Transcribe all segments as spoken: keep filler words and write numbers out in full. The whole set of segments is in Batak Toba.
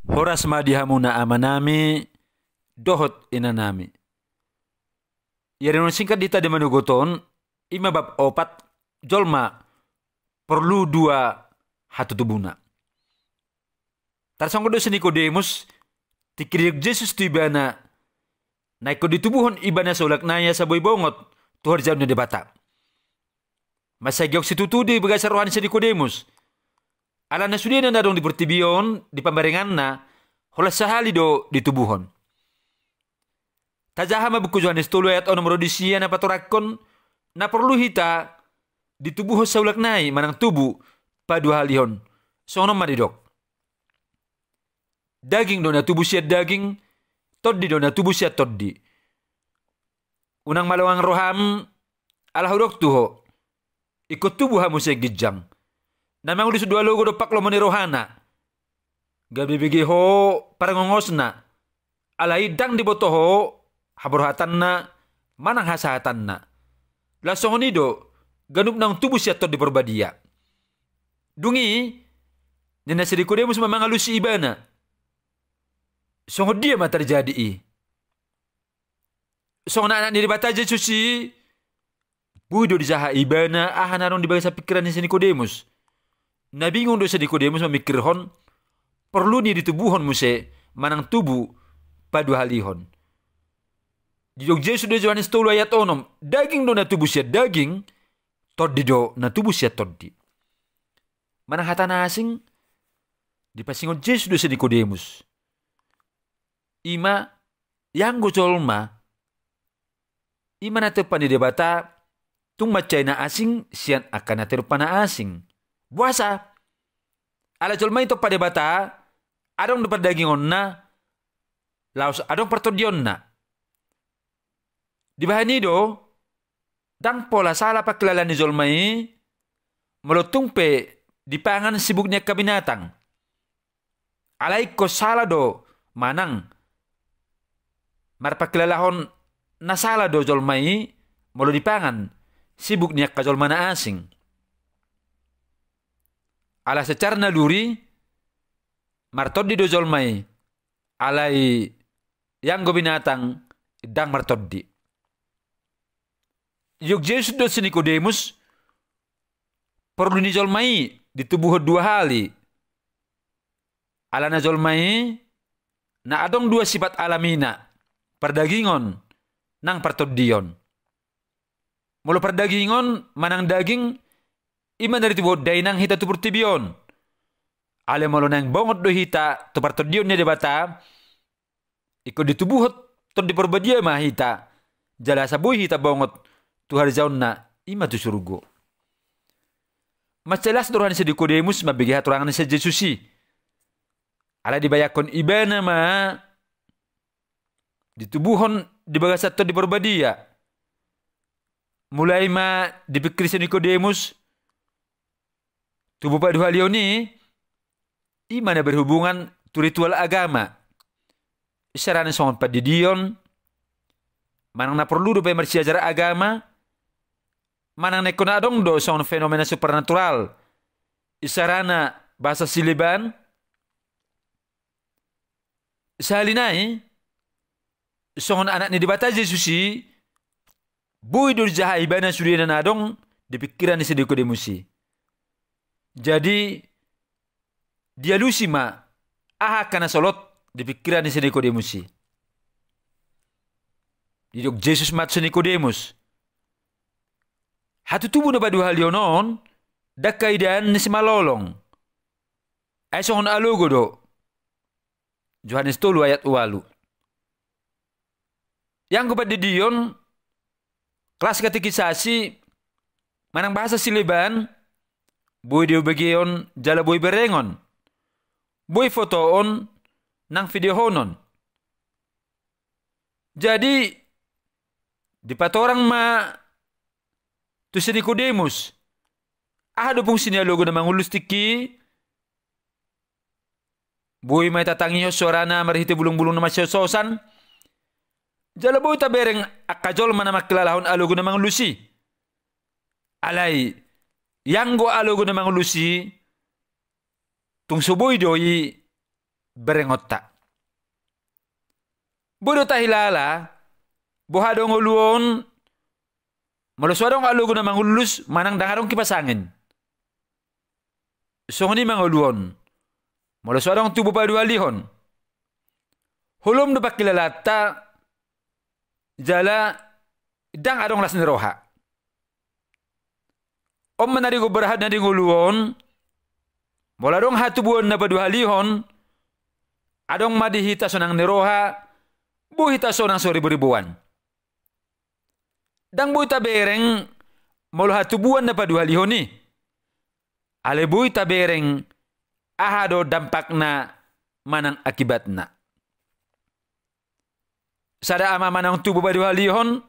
Horas ma di hamuna amanami dohot inanami. Ia renungan singkat di hita di manogot on, i ma bab opat, jolma porlu dua hatutubuna. Tarsonggot do si Nikodemus, tingki didok Jesus tu ibana, na ingkon ditubuhon ibana saulak nai asa boi bongot tu harajaon ni Debata. Mansai gok situtu di bagasan roha ni si Nikodemus. Alana sudena na adong di portibi on, di pambarenganna, holan sahali do ditubuhon. Tajaha ma buku Johannes tolu ayat onom ro di sia na patorangkon, na porlu hita ditubuhon saulak nai manang tubu paduahalihon. Songon on ma didok. Daging do na tubu sian daging, tondi do na tubu sian tondi. Unang malongang roham, ala hudok tu ho. Ingkon tubu hamu sian ginjang. Na mangulos do alogo dompak lomo ni rohana. Gabe bege ho parngongosna. Alai ndang diboto ho haborhatanna manang hasahatanna. Laos songon i do ganup naung tubu sian Tondi Parbadia. Dung i, ninna si Nikodemus ma mangalusi ibana. Songon dia ma tarjadi i? Songon anak ni Debata Jesus i, boi do dijaha ibana aha na adong di bagasan pingkiran ni si Nikodemus. Na bingung do si Nikodemus mamingkirhon porlu ni ditubuhon muse manang tubu paduahalihon. Didok Jesus do Johannes tolu ayat onom, daging do na tubu sian daging, tondi do na tubu sian tondi. Manang hata na asing, dipasingot Jesus do si Nikodemus. I ma, ianggo jolma, i ma na tinompa ni Debata, tung mansai na asing sian angka na tinompa na asing. Boasa? Ala jolma i tinompa Debata, adong do pardagingonna, laos adong partondionna. Dibahen i do, ndang pola sala pangkilalaan ni jolma i, molo tung pe dipangan sibuk ni angka binatang. Alai ingkon sala do manang marpangkilalahon na sala do jolma i molo dipangan sibuk ni angka jolma na asing. Ala secara naluri, martondi do jolma i, alai ianggo binatang ndang martondi. Didok Jesus do si Nikodemus, porlu ni jolma i ditubuhon dua hali. Alana jolma i na adong dua sipat alamina, pardagingon nang partondion. Molo pardagingon manang daging, i ma na ditubuhon dainang hita tu portibi on. Alai molo naeng bongot do hita tu partondion ni Debata, ingkon ditubuhon Tondi Parbadia ma hita, jala asa boi hita bongot tu harajaonna, i ma tu surgo. Mansai las do roha ni si Nikodemus mambege hatorangan ni si Jesus i. Alai dibayangkon ibana ma ditubuhon di bagasan Tondi Parbadia. Mulai ma dipingkiri si Nikodemus, tubu paduahalihon i, i ma na berhubungan tu ritual agama. Isarana songon pandidion, manang na porlu dope marsiajar agama, manang na ingkon adong do songon fenomena supranatural. Isarana bahasa sileban, sahali nai, songon anak ni Debata Jesus i, boi do dijaha ibana sudena na adong di pingkiran ni si Nikodemus i. Jadi, dialusi ma aha angka na solot di pingkiran ni si Nikodemus i. Didok Jesus ma tu si Nikodemus, hatutubu na paduahalihon on, ndang haidaan ni simalolong. Ai songon alogo do. Johannes tolu ayat ualu. Ianggo pandidion, kelas katekisasi, manang bahasa sileban, boi do begeon jala boi berengon, boi fotoon nang videohonon. Jadi, dipatorang ma tu si Nikodemus, aha do fungsi ni alogo na mangullus tingki? Boi ma tatangihon soarana marhite bulungbulung na marsioshosan, jala boi tabereng angka jolma na mangkilalahon alogo na mangullus i. Alai, ianggo alogo na mangullus i, tung so boi do i berengonta. Boi do tahilala boha do ngolu on molo so adong alogo na mangullus manang ndang adong kipas angin. Songon i ma ngolu on molo so adong tubu paduahalihon. Holom do pangkilalaanta jala ndang adong las ni roha. On ma na digombar hata na di ngolu on, molo adong hatubuan na paduahalihon, adong ma di hita sonang ni roha, boi hita sonang so riboriboan. Ndang boi tabereng molo hatubuan na paduahalihon i. Alai boi tabereng aha do dampakna manang akibatna. Sada ama-ama naung tubu paduahalihon,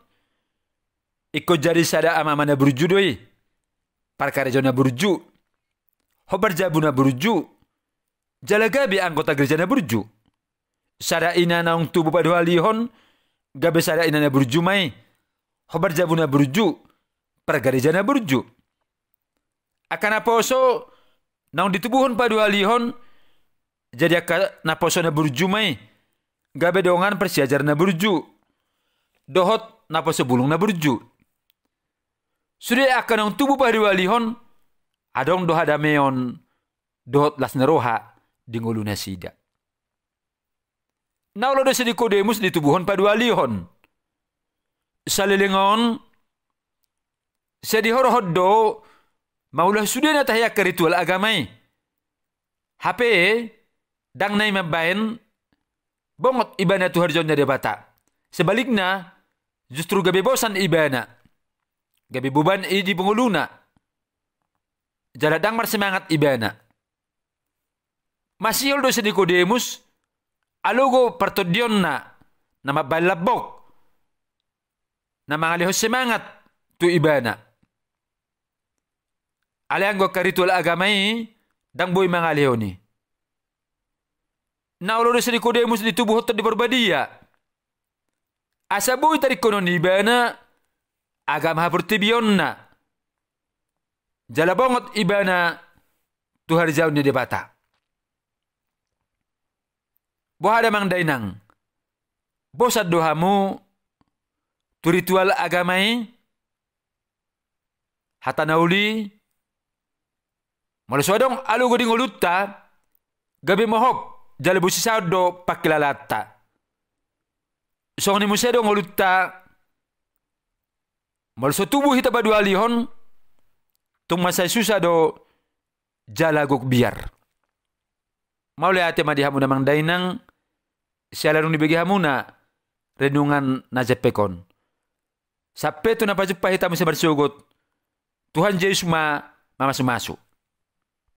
ingkon jadi sada ama-ama na burju do i. Parkarejo na burju, hombar jabu na burju, jala gabe anggota gereja na burju. Sada ina naung tubu paduahalihon, gabe sada ina na burju ma i, hombar jabu na burju, pargareja na burju. Angka naposo naung ditubuhon paduahalihon, jadi angka naposo na burju ma i, gabe dongan parsiajar na burju dohot naposo bulung na burju. Sude angka naung tubu paduahalihon, adong do hadameon dohot las ni roha di ngolunasida. Na olo do si Nikodemus ditubuhon paduahalihon. Saleleng on, sai dihorhon do maulah sude na tahe angka ritual agama i. Hape ndang na i mambaen bongot ibana tu harajaon ni Debata. Sebalikna, justru gabe bosan ibana, gabe boban i di ngoluna. Jala ndang marsemangat ibana. Masihol do si Nikodemus, alogo partondionna na mambaen lambok, na mangalehon semangat tu ibana. Alai anggo angka ritual agama i ndang boi mangalehon i. Na olo do si Nikodemus ditubuhon Tondi Parbadia, asa boi taringkonon ibana agama haportibionna, jala bongot ibana tu harajaon ni Debata. Boha damang dainang, bosan do hamu tu ritual agama i? Hata na uli, molo so adong alogo di ngolunta, gabe mohop jala boi sisaon do pangkilalaanta. Songon i muse do ngolunta, molo so tubu hita paduahalihon, tung mansai susa do jala gok biar. Mauliate ma di hamu damang dainang, siala dung dibege hamuna renungan na jempek on. Sampe tu na pajumpa hita muse marsogot, Tuhan Jesus ma mamasumasu.